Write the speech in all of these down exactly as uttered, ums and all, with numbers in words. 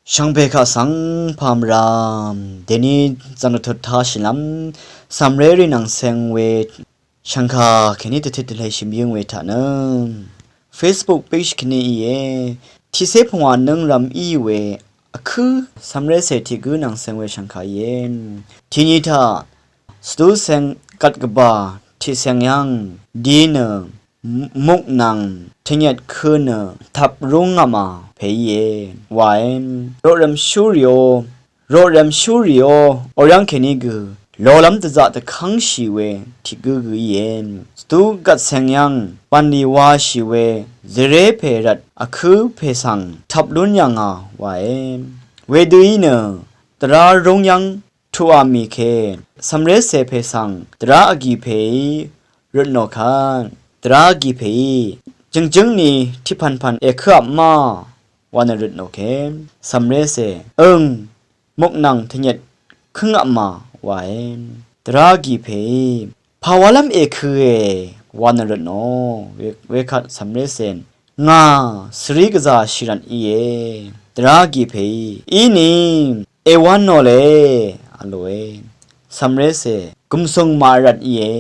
Shvngbe kaq svng pamram deni zangdvtut tashilvm samreri nvngseng we shvngka keni tvtit tvleshim yøng we taq nø Facebook page keni iye. Tiqse pungwa nøng ram i we akø samrese tiq gø nvngseng we shvngka iye. Tini taq sdu seng gat gvba tiq seng yvng di nø muknvng tvnyet kø nø tap rung ngama pè iye waen. Roqrem shuri o, roqrem shuri o, oryang keni gø lolvm dvzaq dvkangshi we tiq gø gø iye. Sdu gat seng yvng banli washi we zere pè rat akø pè svng tap lun yvnga waen. Wedø i nø dvra rung yvng tuqà mì ke samrese pè svng dvra vgi pè i røtnò kvt, dvra vgi pè i jøngjøng ni tiqpvnpvn èkø ap ma wa nø røtnò ke samrese øng muknvng tvnyet køng ap ma waen. Dvra vgi pè i pawalvm èkø e wa nø røtnò we, wekvt samrese ngà svri gvza shiran iye. Dvra vgi pè i ini èwan nò le aloe. Samrese gumsung marat iye.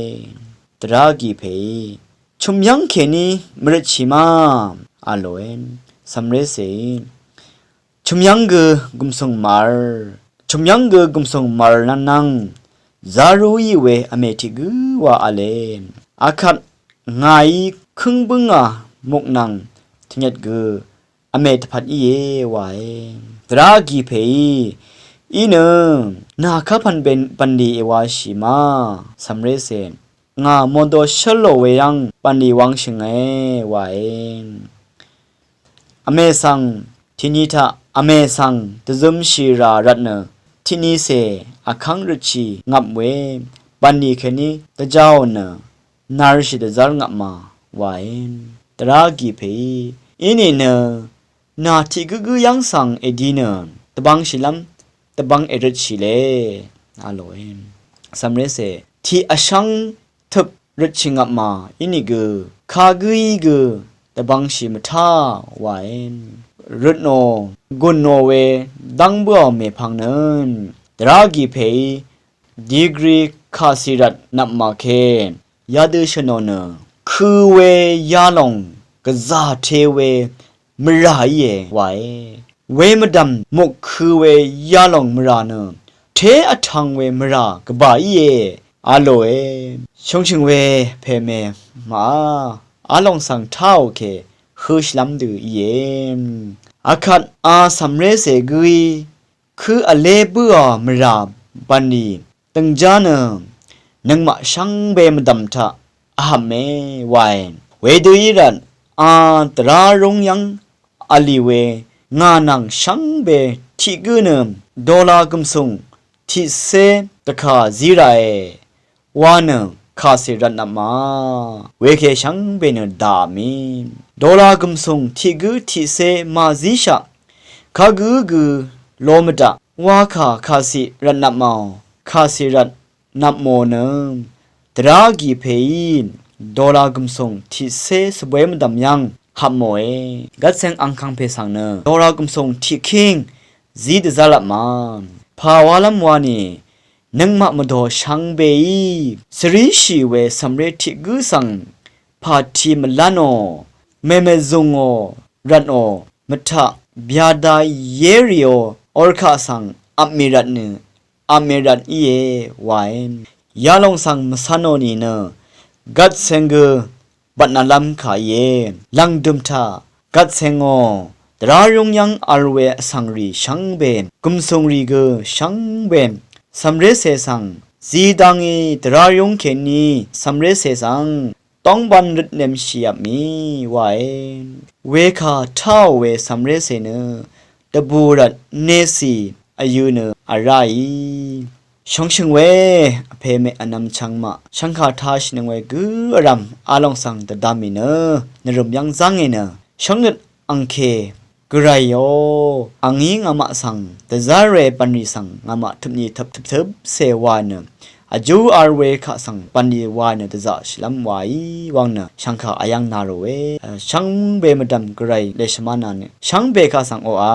Dvra vgi pè i chumyvng keni mvrøtshi ma aloe. Samrese i chumyvng gø gumsung mar, chumyvng gø gumsung mar nvnvng zaru i we vme tiq gø wa ale. Akvt ngàí køng bǿngà muknvng tvnyet gø vme tvpvt íe wae. Dvrá vgi pè í, í nø nà kapvn bv̀nlì èwashì ma, cv̀mré cè, ngà modo shǿl lò we yv́ng bv̀nlì wangshø̀nge wae. Vme svng tiqni taq vme svng dvzømshì rà rvtnø tiqni cè vkv́ng røtshì ngvp we bv̀nlì kèní dvjaò nø narshì dvzv́r ngvpmà wae. Dvrá vgi pè í, inìnø nà tiq gǿgǿ yv́ng svng èdi nø dvbvngshìlv́m dvbvng èrøtshì le a lòe. Cv̀mré cè, tiq vshv́ng tøp røtshì ngvpmà ínìgø kagǿí gø dvbvngshì mvtá wae. Røtnò gùnò we dv́ng bǿò mèpvng nø dvrá vgi pè í digri kàcì rvt nvpmà ke yadø shø̀nò nø kø̄ we yalòng gvzà te we mvrà íe wae. We mvdv̀m muk kø̄ we yalòng mvrà nø té vtvng we mvrà gvbà íe a lòe. Shøngshø̀ng we pèmè màá a lòng svng táò kè høshìlv́m dø íe. Akvt a cv̀mré cè gǿí kø̄ vlé bǿà mvrà bv̀nlì dø̀ngjá nø nøngmaq shvngbe mvdv̀m taq vhv̀me wae. Wedø í rvt a dvrá rúng yv́ng vlì we ngà nvng shvngbe tiq gǿ nø dola gv̀msùng tiqcé dvkà zí ràe wa nø kàcè rvtnvpmà weke shvngbe nø dà mì. Dola gv̀msùng tiq gǿ tiqcé màzíshaq kagǿ gø lo mvdaq wakà kàcè rvtnvpmàò, kàcè rvtnvpmò nø dvrá vgi pè í dola gv̀msùng tiqcé svbwé mvdv̀m yv́ng hapmòe. Gvtseng angkang pè svng nø dola gv̀msùng tiqkíng zí dvzv́r lvpmà pàwálv́m wani nøngmaq mvdò shvngbe í svríshì we cv̀mré tiq gǿ svng pàti mvlv́nò, mèmèzùngò, rvtnò, mvtaq byada yérìò, orkaq svng vpmì rvtnø vpmè rvt íe wae. Yalòng svng mvcv̄nò nìnø gvtseng gø bvtnalv́m kà íe. Lv̀ngdø̀m taq gvtsengò dvrá rúng yv́ng vl we vsvng rì shvngbe, gv̀msùng rì gø shvngbe, cv̀mré cè svng zidangí dvrá rúng kèní cv̀mré cè svng dóngbv̄n røtnemshìvpmì wae. Wekà táò we cv̀mré cè nø dvbù rvt necì vyø̄ nø vráì. Shøngshø̀ng we vpè mè vnvm chvngmaq shvngkà tashìnøng we gǿ vrv̀m a lòng svng dvdvm mì nø nvrø̀m yv́ng zv́nge nø shvngøt angkè Gvrayò, angí ngàmaq svng dvzv́r we bv̀nrì svng ngàmaq tøpni tøp tøptøp cè wa nø vjú vl we kaq svng bv̀nrì wa nø dvzaqshìlv́m waí wvng nø shvngkà vyv́ng na ròe. Shvngbe mvdv̀m Gvray lèshvmá na nø shvngbe kaq svng oqà